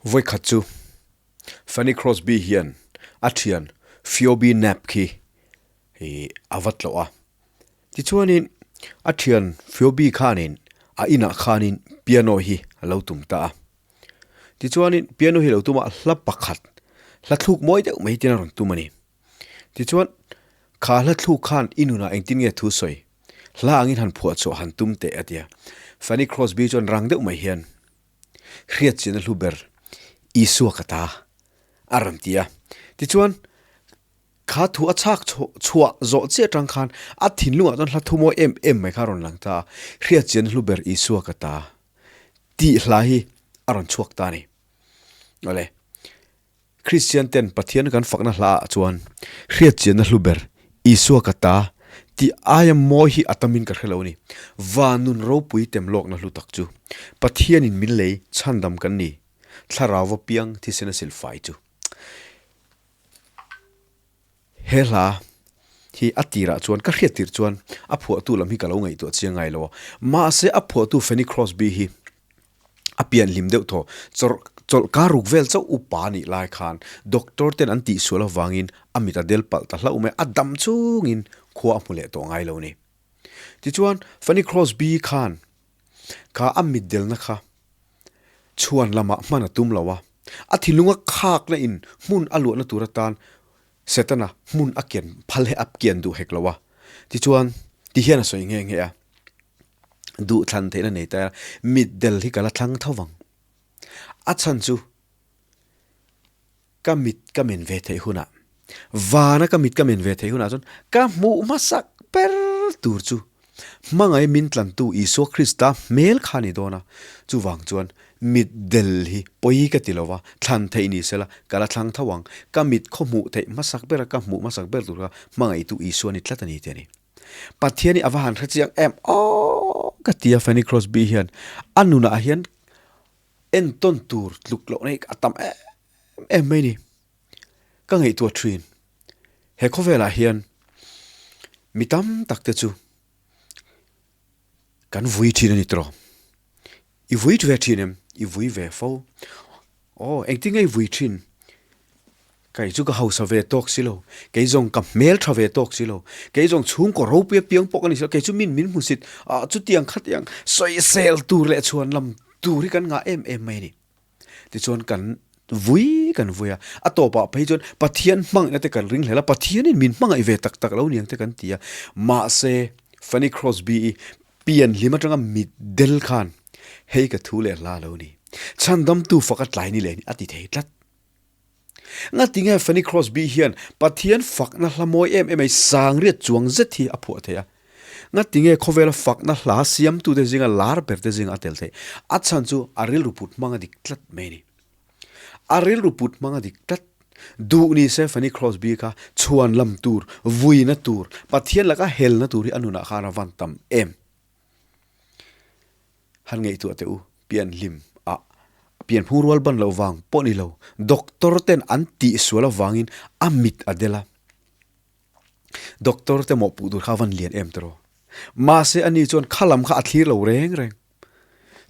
Vawikhat chu Fanny Crosby hian a thian Phoebe Knapp khi a va tlawh a. Tichuanin a thian Phoebe khanin a inah khanin piano hi a lo tum ta a. Tichuanin piano hi lo tum a, hla pakhat, hla thluk mawi deuh mai tin a rawn tum a ni. Tichuan kha hla thluk khan i nunah engtin nge thu sawi? Hla angin han phuah chhuah han tum teh a ti a. Fanny Crosby chuan rang deuh mai hian Hriat chian a hlu ber Isua ka ta a rawn ti a. Tichuan, kha thu a chhak chhuah zawh chiah atang khan a thinlungah chuan hla thu mawi em em mai kha a rawn lang ta a, Hriat chian a hlu ber Isua ka ta tih hla hi a rawn chhuak ta a ni. Awle, Kristian ten Pathian kan fakna hla ah chuan Hriat chian a hlu ber Isua ka ta tih aia mawi hi a tamin ka hre lo a ni. Van nun ropui tem lawkna hlu tak chu Pathianin min lei chhandam kan ni, thlarau va piang thisen a silfai chu. He hla hi a tirah chuan ka hriat tir chuan a phuahtu lam hi ka lo ngaihtuah chiang ngai lo a, mahse a phuahtu Fanny Crosby hi a pian hlim deuh thaw. Chawrh chawlh kar ruk vel chauh upa nih lai khan doctor ten an tihsual avangin a mit a del palh ta hlauh mai a, dam chungin khua a hmu leh tawh ngai lo ni. Tichuan Fanny Crosby khan kha a mit delna kha chhuan lamah hman a tum lo a, a thinlunga khakna in hmun a luahna tur atan Setana hmun a kian phal he a kian duh hek lo a. Tichuan ti hian a sawi nghe nghe a. Duh thlan theihna nei ta ila, mitdel hi ka la thlang tho vang. A chhan chu ka mit ka men ve theih hunah, vana ka mit ka men ve theih hunah chuan ka hmuh hmasak ber tur chu hmangaih min tlantu Isua Krista hmel kha a ni dawn a. Chuvang chuan mitdel hi pawi ka ti lo va, thlan theih ni sela ka la thlang tho ang. Ka mit khaw hmuh theih hmasak bera ka hmuh hmasak ber tur kha hmangaihtu Isua a ni tlat a ni tih a ni. Pathian hi a va han hre chiang em aww ka ti a Fanny Crosby hian a nunah hian entawn tur tluk loh na hi a tam em em mai ni. Ka ngaihtuah thin he khawvelah hian mi tam tak te chu kan vui thin a ni tawh. I vui ve thin em? I vui ve fo. Aw, engtin nge i vui thin? Kei chu ka hausa ve tawk si lo, kei zawng ka hmel tha ve tawk si lo, kei zawng chhungkaw ropui apiang pawh ka ni si lo, kei chu min min hmu sit, ah chutiang khatiang sawisel tur leh chhuan lam tur hi kan ngah em em mai a ni. Tichuan kan vui kan vui a, a tawpah phei chuan Pathian hmangaihna te kan ring hlel a, Pathianin min hmangaih ve tak tak lo niang te kan ti a, mahse Fanny Crosby-i pian hlim atanga mit del khan hei ka thu leh hla lo ni, chhandamtu fak a tlai ni leh ni a ti thei tlat. Ngatinge Fanny Crosby hian Pathian fakna hla mawi em em ei sangriat chuang zet hi a phuah thei a? Ngatinge khawvela fakna hla siamtute zinga lar berte zinga a tel theih? A chhan chu a rilru put hmang a dik tlat mai a ni. A rilru put hmang a dik tlat. Duh ni se Fanny Crosby kha chhuan lam tur, vuina tur, Pathian laka helna tur hi a nunah khan a van tam em? Han ngaihtuah teh u, pian hlim ah pian phung rual ban loh vang pawh ni lo, doctor ten an tihsual avangin a mit a del a. Doctor te mawhpuh tur kha a van lian em tiraw? Mahse ani chuan kha lam kha a thlir lo reng reng.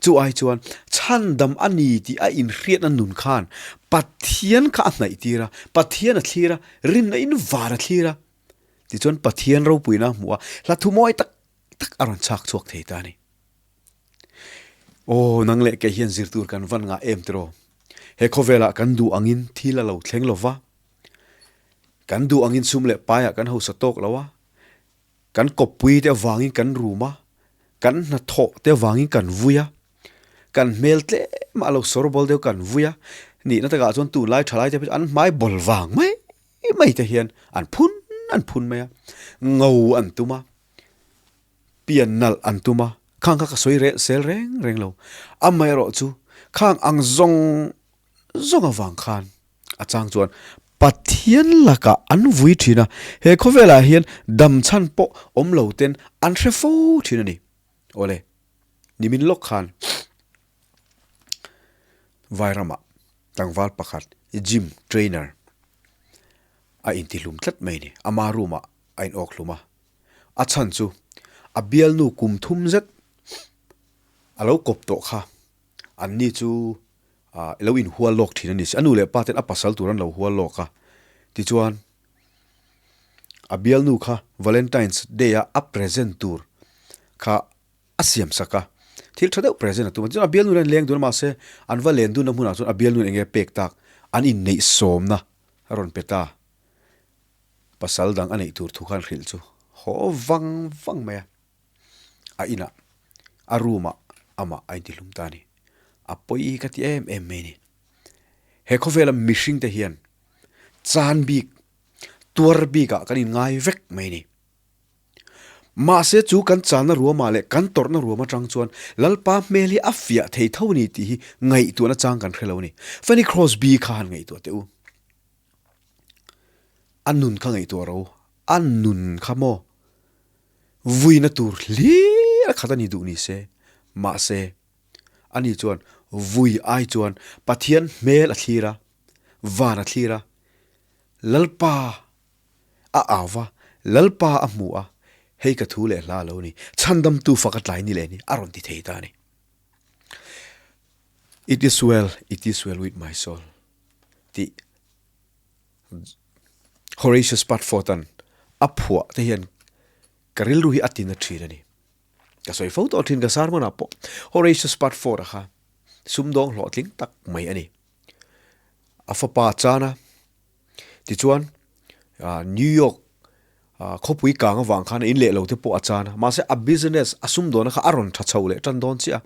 Chu ai chuan chhandam a ni tih a inhriatna nun khan Pathian kha a hnaih tir a, Pathian a thlir a, rinna in van a thlir a. Tichuan Pathian ropuina a hmuh a, hla thu mawi tak tak a rawn chhak chhuak thei ta a ni. Aw, nang leh kei hian zir tur kan van ngah em tiraw? He khawvelah kan duh angin thil a lo thleng lo va, kan duh angin sum leh paiah kan hausa tawk lo a, kan kawppui te avangin kan rum a, kan hnathawh te avangin kan vui a, kan hmel tlem a lo sawr bawl deuh kan vui a, nihna takah chuan tunlai thalai te pawh chu an hmai bawl vang mai mai te hian an phun an phun mai a, ngo an tum a. Pian nalh an tum a, khang kha ka sawi reh sel reng reng lo. Amaherawh chu khang ang zawng zawng avang khan a chang chuan Pathian lakah an vui thin a, he khawvelah hian dam chhan pawh awm lo ten an hre fo thin a ni. Awle, nimin lawk khan Vairamah tlangval pakhat gym trainer a intihlum tlat mai a ni. Ama room ah a inawk hlum a. A chhan chu A bialnu kum thum zet a lo kawp tawh kha. Anni chu i lo inhual lawk thin a ni. A nu leh pa ten a pasal tur an lo hual lawk a. Tichuan, a bialnu kha Valentine's Day a a present tur kha a siam sak a. Thil tha deuh present a tum a. Tichuan a bialnu nen leng dun a mahse an va len dunna hmunah chuan a bialnu eng nge pek tak an inneih sawmna a rawn pe ta. Pasal dang a neih tur thu khan hrilh chu haw vang vang mai a. A inah, a room ah amah a intihlum ta a ni. A pawi ka ti em em mai a ni. He khawvela mihring te hian chan bik, tuar bikah kan inngai vek mai a ni. Mahse chu kan channa ruamah leh kan tawrhna ruam atang chuan Lalpa hmel hi a fiah thei tho a ni tih hi ngaihtuahna chang kan hre lo a ni. Fanny Crosby kha han ngaihtuah teh u. A nun kha ngaihtuah ro, a nun kha maw vuina tur hlir a khat a ni duh ni se. Mahse ani chuan vui ai chuan Pathian hmel a thlir a, van a thlir a, Lalpa A au va, Lalpa a hmu a, hei ka thu leh hla a lo ni, chhandamtu fak a tlai ni leh ni, a rawn ti thei ta a ni. It is well, it is well with my soul tih Horatius Spafford-a'n a phuah te hian ka rilru hi a tina thin a ni. Ka sawi fo tawh thin ka sermon-ah pawh Horatius Spafford-a kha sumdawng hlawhtling tak mai a ni. A fapa chana Tichuan, New York khawpui kang avang khan a in leh lo te pawh a chan a, mahse a business a sumdawnna kha a rawn tha chho leh tan dawn chiah a.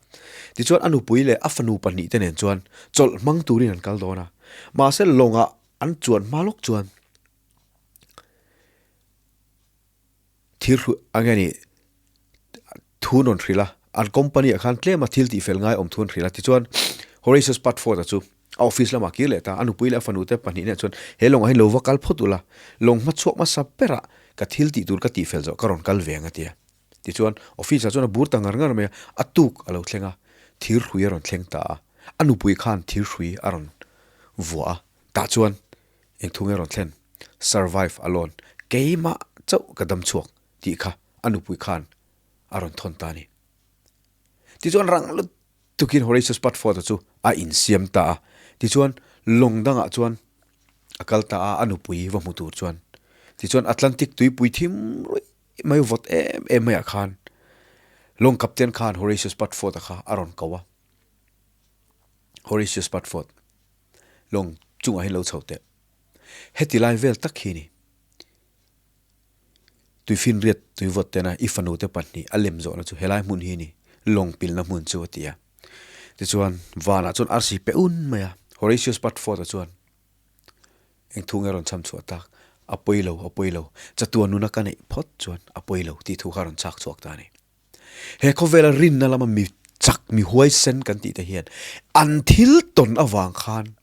Tichuan a nupui leh a fanu pahnih te nen chuan chawlh hmang turin an kal dawn a, mahse lawngah an chuan hma lawk chuan Thil hruih a nge ni thu an rawn hrilh a, an company ah khan tlema thil tih fel ngai awm thu an hrilh a, tichuan Horatius Patford-a chu a office lamah kir leh ta, a nupui leh a fanu te pahnihna chuan he lawngah hian lo va kal phawt ula, lawng hma chhuak hmasa berah ka thil tih tur ka tih fel zawh ka rawn kal ve ang a ti a. Tichuan office ah chuan a bur ta ngar ngar mai a, a tuk a lo thleng a, thir hrui a rawn thleng ta a, a nupui khan thir hrui a rawn vuah a, tah chuan Eng thu nge rawn thlen? Survive alone, keimah chauh ka dam chhuak tih kha a nupui khan a rawn thawn ta a ni. Tichuan rang lutukin Horatius Patford-a chu a insiam ta a, tichuan lawng dangah chuan a kal ta a, a nupui va hmu tur chuan. Tichuan Atlantic tuipui thim ruih mai vawt em em maiah khan lawng captain khan Horatius Patford-a kha a rawn ko a. Horatius Patford. Lawng chungah hian lo chho teh. Heti lai vel tak hi ni. Tuifinriat tuivawt tena i fanute pahnih a lem zawhna chu helai hmun hi ni, lawng pilna hmun chu a ti a. Tichuan, vanah chuan arsi pe un mai a, Horatius Patford-a chuan eng thu nge rawn chham chhuah tak, a pawi lo, a pawi lo, chatuan nuna ka neih phawt chuan a pawi lo tih thu kha a rawn chhak chhuak ta a ni. He khawvela rinna lama mi chak, mi huaisen kan tih te hian an thil tawn avang khan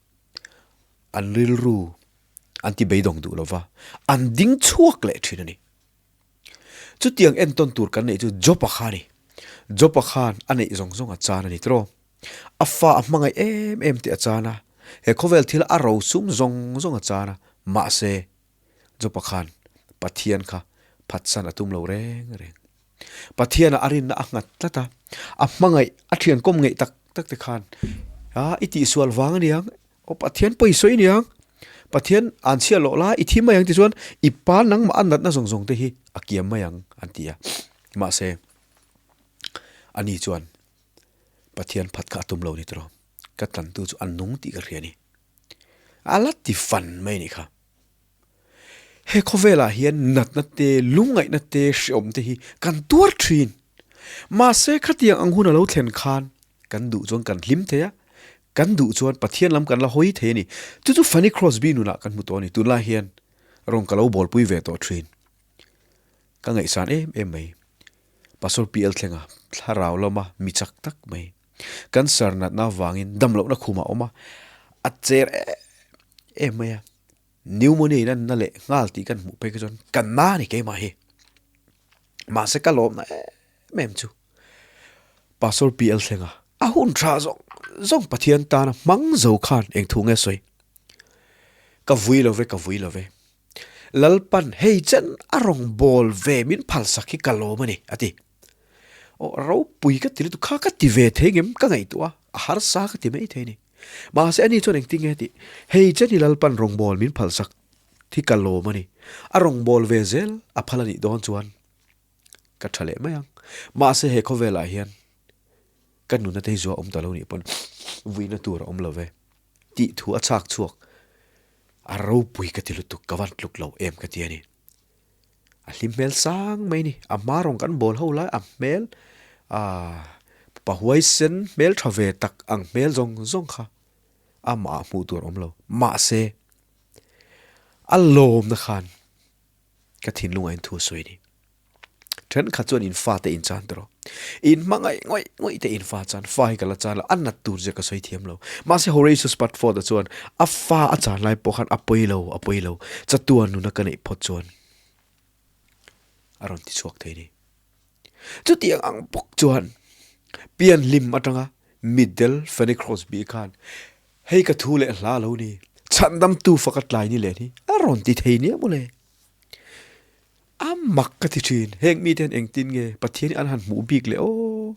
an rilru an ti beidawng duh lova, an ding chhuak leh thin a ni. Chutiang entawn tur kan neih chu Job-a kha a ni. Job-a khan a neih zawng zawng a chan a ni tiraw? A fa a hmangaih em em tih a chan a, he khawvel thil a rosum zawng zawng a chan a, mahse Job-a khan Pathian kha phatsan a tum lo reng reng. Pathianah a rinna a nghat tlat a, a hmangaih, a thian kawm ngeih tak tak te khan, a i tihsual vang a niang, aw Pathian pawi sawi niang, Pathian an chhiat loh lai i thi mai ang tichuan i pa nangmah a natna zawng zawng te hi a kiam mai ang an ti a. Mahse, ani chuan Pathian phat kha a tum lo ni tawh, ka tlantu chu a nung tih ka hria a ni. A la ti fan mai a nih kha. He khawvelah hian natna te, lungngaihna te, hreawm te hi kan tuar thin. Mahse khatiang ang hun a lo thlen khan kan duh chuan kan hlim thei a, kan duh chuan Pathian lam kan la hawi thei a ni. Chu chu Fanny Crosby nunah kan hmu tawh a ni. Tunlai hian rawn ka lo bawlpui ve tawh thin. Ka ngaihsan em em mai. Pastor PL Thlenga thlarau lama mi chak tak mai. Cancer natna avangin damlohna khumah a awm a, a cher em em mai a. Pneumonia in a na leh nghal tih kan hmuh phei kha chuan ka na ni keimah hi. Mahse ka lawmna em em chu Pastor PL Thlenga a hun tha zawng zawng Pathian tana hmang zo khan eng thu nge sawi. Ka vui lo ve, ka vui lo ve. Lalpan hei chen a rawn bawl ve min phalsak hi ka lawm a ni a ti. Aw ropui ka ti lutuk kha ka ti ve thei ngem ka ngaihtuah a, a harsa ka ti mai thei a ni. Mahse ani chuan engtin nge tih, hei Jenny Lalpan rawngbâwl min phalsak hi ka lawm a ni. A rawngbâwl ve zel a phal a nih dawn chuan ka tha leh mai ang. Mahse he khawvelah hian ka nuna te hi zuah awm ta lo nih pawn vuina tur a awm lo ve tih thu a chhak chhuak a ropui ka ti lutuk ka van tluk lo em ka ti a ni. A hlim hmel sang mai a ni. A hma rawng kan bawl ho lai a hmel ah pa huaisen hmel tha ve tak ang hmel zawng zawng kha amah hmuh tur a awm lo. Mahse a lawmna khan ka thinlungah hian thu a sawi a ni. Thenkhat chuan in fate in chan tawh rawh. In hmangaih ngawih ngawih te in fa chan, fa hi ka la chan lo, a nat tur zia ka sawi thiam lo. Mahse Horatius Patford-a chuan a fa a chan lai pawh khan a pawi lo, a pawi lo, chatuan nuna ka neih phawt chuan a rawn ti chhuak thei a ni. Chutiang ang bawk chuan pianhlim atanga mitdel Fanny Crosby khan hei ka thu leh hla lo ni, chhandamtu faka tlai ni leh ni a rawn ti thei nia mawle. A mak ka ti thin, heng mite hian engtin nge Pathian hi an han hmuh bik le aw,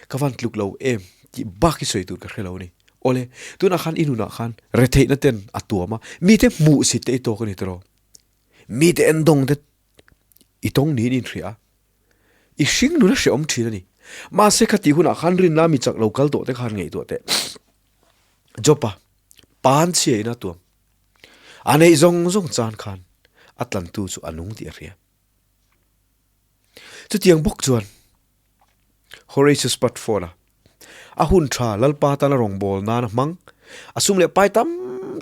ka van tluk lo em tih bak hi sawi tur ka hre lo a ni. Awle, tunah khan i nunah khan retheihna ten a tuam a, mite hmuhsit te i tawk a ni tiraw? Mite endawng te i tawng niin i inhria a, i hring nun a hrehawm thin a ni. Mahse khatih hunah khan rinna mi chak lo kal tawh te khan ngaihtuah teh. Job-a pan chhia in a tuam. A neih zawng zawng chan khan a tlantu chu a nung tih a hria. Chutiang bawk chuan Horatius Patford-a a hun tha Lalpa tana rawngbâwl nana hmang, a sum leh pai tam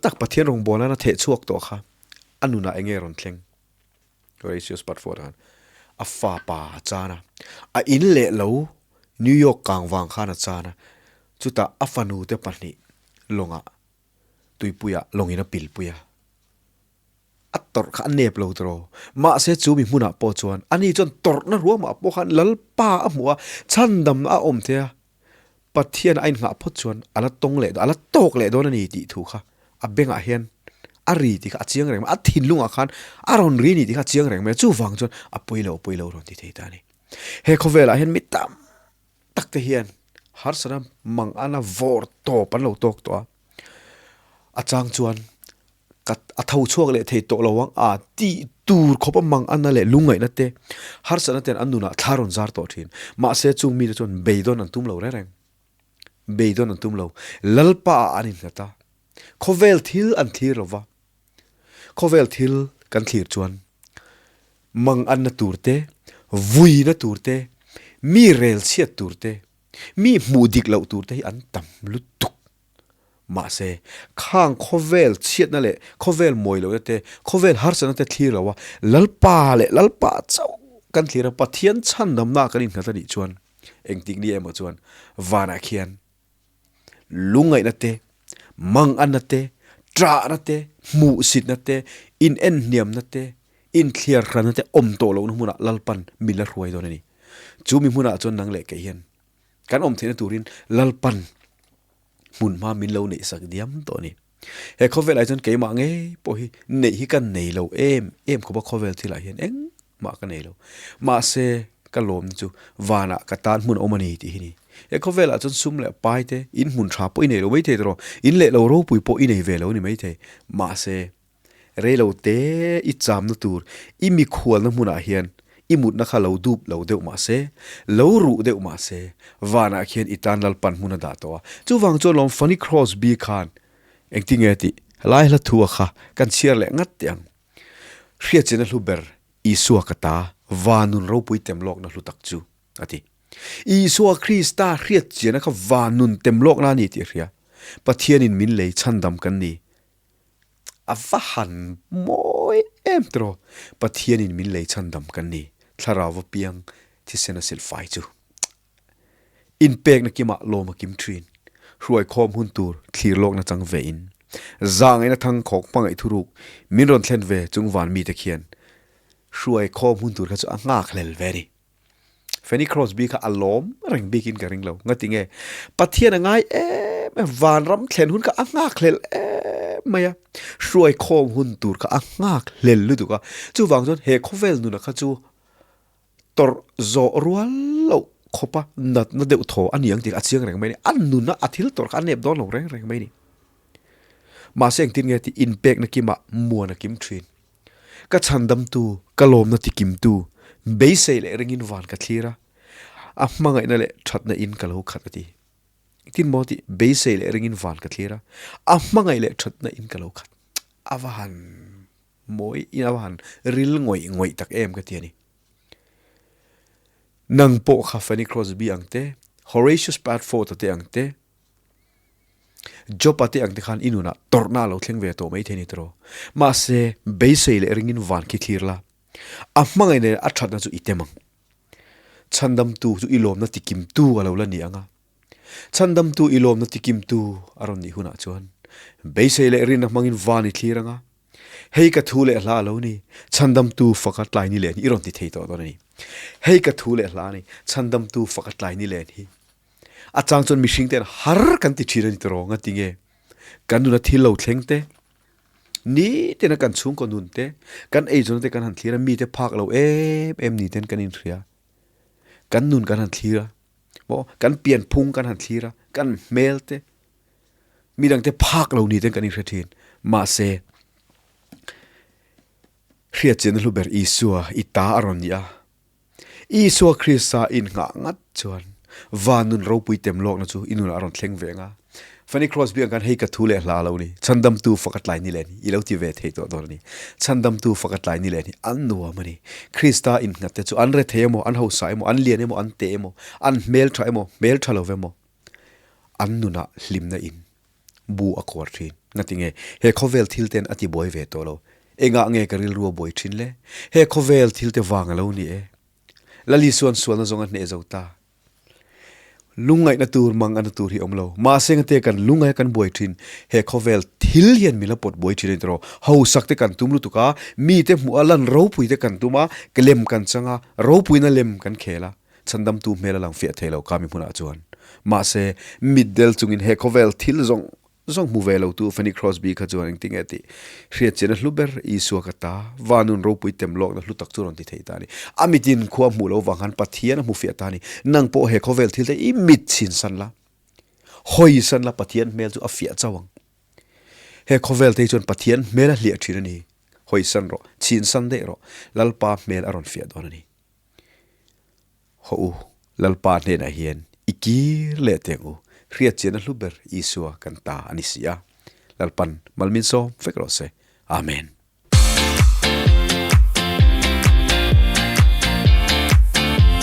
tak Pathian rawngbâwl nana theh chhuak tawh kha a nunah eng nge rawn thleng? Horatius Patford-a khan a fapa a chan a, a in leh lo New York kang vang khan a chan a, chutah a fanute pahnih lawngah Tuipuiah lawngin a pilpui a, a tawrh kha a nep lo tawh. Mahse chu mi hmunah pawh chuan ani chuan tawrhna ruamah pawh khan Lalpa a hmuh a, chhandamna a awm thei a, Pathian a innghah phawt chuan a la tawng leh dawn, a la tawk leh dawn a ni tih thu kha a bengah hian a ri tih kha a chiang reng mai a, a thinlungah khan a rawn ri a ni tih kha a chiang reng mai a, chuvang chuan a pawi lo, a pawi lo rawn ti thei ta a ni. He khawvelah hian mi tam tak te hian harsatna mang ana vawr tawp an lo tawk tawh a, a chang chuan ka a tho chhuak leh thei tawh lo ang a tih tur khawp a mang ana leh lungngaihna te harsatna ten an nunah thla rawn zar tawh thin. Mahse chung mite chuan beidawn an tum lo reng reng, beidawn an tum lo. Lalpa ah an innghat a, khawvel thil an thlir lo va, khawvel thil kan thlir chuan Manganna tur te, vuina tur te, mi rel chhiat tur te, mi hmuh dik loh tur te hi an tam lutuk. Mahse, khang khawvel chhiatna leh khawvel mawi lohna te, khawvel harsatna te thlir lo a, Lalpa leh Lalpa chauh kan thlir a, Pathian chhandamna kan innghat a nih chuan engtik ni emaw chuan vanah khian Lungngaihna te, manganna te, ṭahna te, hmuhsitna te, inenhniamna te, inthliarhranna te awm tawh lohna hmunah Lalpan min la hruai dawn a ni. Chu mi hmunah chuan nang leh kei hian kan awm theihna turin Lalpan hmunhma min lo neihsak diam tawh a ni. He khawvelah chuan keimah ngei pawh hi neih hi ka nei lo em em khawp a, khawvel thilah hian engmah ka nei lo. Mahse, ka lawmna chu vanah ka tan hmun a awm a ni tih hi ni. He khawvelah chuan sum leh pai te, in hmun tha pawh i nei lo maithei tawh, in leh lo ropui pawh i nei ve lo a ni maithei. Mahse, Reilo te i chamna tur i mikhualna hmunah hian i mutna kha lo dup lo deuh mah se, lo ruh deuh mah se, vanah khian i tan Lalpan hmun a dah tawh a. Chuvang chuan lawm Fanny Crosby khan engtinge tih helai hla thu a kha kan chhiar leh ngat teh ang. Hriatchina hlu ber Isua ka ta, van nun ropui tem lawkna hlu tak chu, a ti. Isua Krista hriatchiana kha van nun tem lawkna a ni tih a hria. Pathianin min lei chhandam kan ni. A va han mawi em tiraw? Pathianin min lei chhandam kan ni, thlarau va piang thisen a silh fai chu. Inpekna kimah lawm a kim thin, hruai khawm hun tur thlir lawkna chang ve in, zahngaihna thang khawk hmangaih thuruk min rawn thlen ve chung van mite khian hruai khawm hun tur kha chu a nghak hlel ve a ni. Fanny Crosby kha a lawm reng bikin ka ring lo. Ngati nge? Pathian a ngai em em, vanram thlen hun kha a nghak hlel em mai a. Hruai khawm hun tur kha a nghak hlel lutuk a. Chuvang chuan he khawvel nuna kha chu tawrh zawh rual loh. khawpa natna deuh thaw a ni ang tih a chiang reng mai a ni. A nuna a thil tawrh kha a nep dawn lo reng reng mai a ni. Mahse engtin nge tih inpekna kimah muan a kim thin. Ka chhandamtu, ka lawmna tikimtu, beisei leh ringin van ka thlir a, a hmangaihna leh thatna in ka lo khat a ti. Engtin maw tih beisei leh ringin van ka thlir a, a hmangaih leh thatna in ka lo khat. A va han mawi in a va han ril ngawih ngawih tak em ka ti a ni. Nang pawh kha Fanny Crosby ang te, Horatio Spafford-a te ang te, Job-a te ang te khan i nunah tawrhna a lo thleng ve tawh maithei a ni tiraw. Mahse, beisei leh ringin van khi thlir la, a hmangaih nen a thatna chu i tem ang. Chhandamtu chu i lawmna tikimtu a lo la ni ang a. Chhandamtu i lawmna tikimtu a rawn nih hunah chuan beisei leh rinna hmangin van i thlir ang a. Hei ka thu leh hla a lo ni, Chhandamtu faka tlai ni len hi i rawn ti thei tawh dawn a ni. Hei ka thu leh hla a ni, Chhandamtu faka tlai ni len hi. A chang chuan mihring ten har kan ti thin a ni tawh nga tinge kan nuna thil lo thleng te, nitin a kan chhungkaw nun te, kan eizawnna te kan han thlir a, mite phak lo em em ni ten kan inhria. Kan nun kan han thlir a, maw kan pianphung kan han thlir a, kan hmel te, midangte phak lo ni ten kan inhre thin. Mahse, hriatchianna hlu ber Isua i ta a rawn ni a. Isua Krista innghah ngat chuan van nun ropui tem lawkna chu i nunah a rawn thleng ve ang a. Fanny Crosby ang khan hei ka thu leh hla lo ni, chhandamtu fak a tlai ni leh ni i lo ti ve thei tawh dawn a ni. Chhandamtu fak a tlai ni leh ni an nuam a ni. Krista innghate te chu an rethei emaw, an hausa emaw, an lian emaw, an te emaw, an hmeltha emaw, hmeltha lo emaw, an nunah hlimna in bu a kuar thin. Ngatinge he khawvel thil ten a ti buai ve tawh lo. Engah nge ka rilru a buai thin le? He khawvel thil te vang a lo ni e. Lali chuan sualna zawng a hneh zo ta. Lungngaihna tur mang ana tur hi awm lo. Mahse ngate kan lungngaih a kan buai thin. He khawvel thil hian min la pawt buai thin a ni tawh. Hausak te kan tum lutuk a, mite hmuh a lan ropui te kan tum a, lem kan chang a, ropuina lem kan khel a. Chhandamtu hmel a lang fiah thei lo kha mi hmunah chuan. Mahse, mitdel chungin he khawvel thil zawng zawng hmu ve lotu Fanny Crosby kha chuan engtin nge tih hriatchian a hlu ber Isua ka ta, Vanun ropui tem lawkna hlu tak chu rawn ti thei ta a ni. A mitin khua hmuh lo vang khan Pathian a hmu fiah ta a ni. Nang pawh he khawvel thil te i mit chhinsan la, hawisan la Pathian hmel chu a fiah chauh ang. He khawvel te hi chuan Pathian hmel a hliah thin a ni. Hawisan rawh, chhinsan daih rawh, Lalpa hmel a rawn fiah dawn a ni. Haw u, Lalpa hnenah hian i kir leh teng u, hriatchian a hlu ber Isua kan ta a ni si a. Lalpan mal min sawm vek rawh se. Amen.